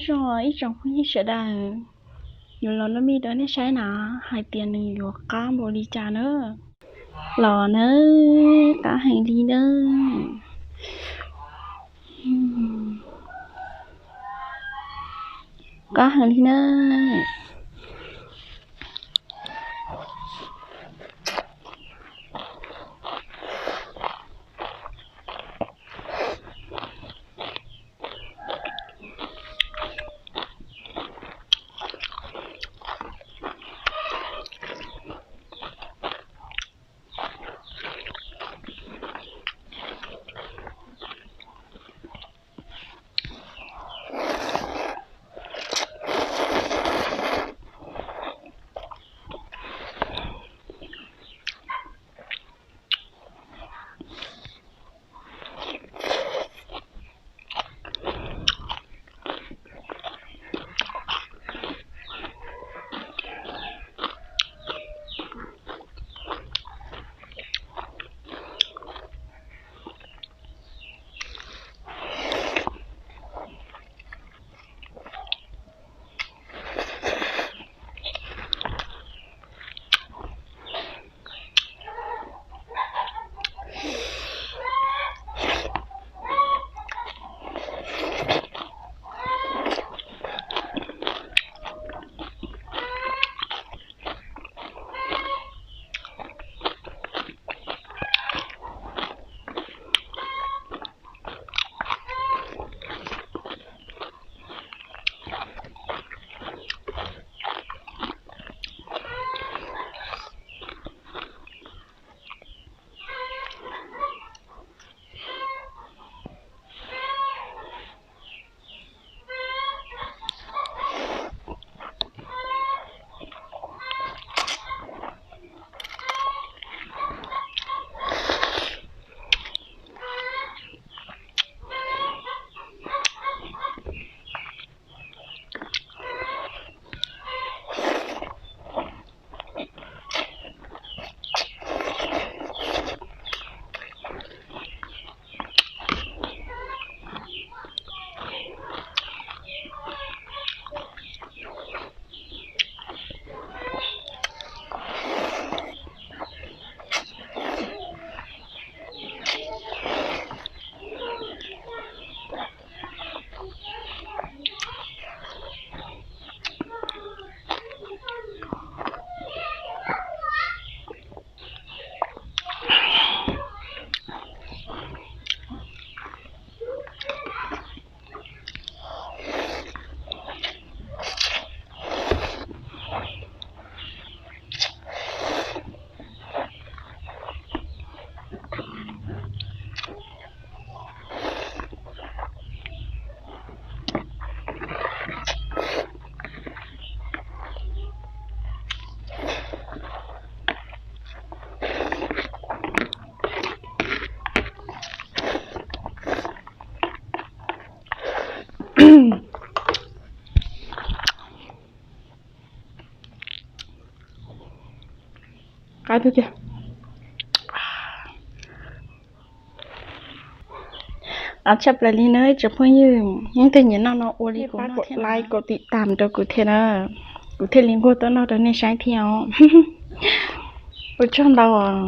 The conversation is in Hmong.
Ib tsoom phooj ywg sawv daws, yuav los lub mij rau nej saib na, hais tias nws yuav qab npaum li cas na. Los na, qab heev li na. Qab heev li na. Qab tiag tiag. Qab tshaj plaws li na tsoom phooj ywg, leej twg nyiam noj no ua li kuv noj thiab, like, kov tim tam rau kuv thiab na, kuv thiaj li nquag tuaj noj rau nej saib thiab os. Ua tsaug ntau os.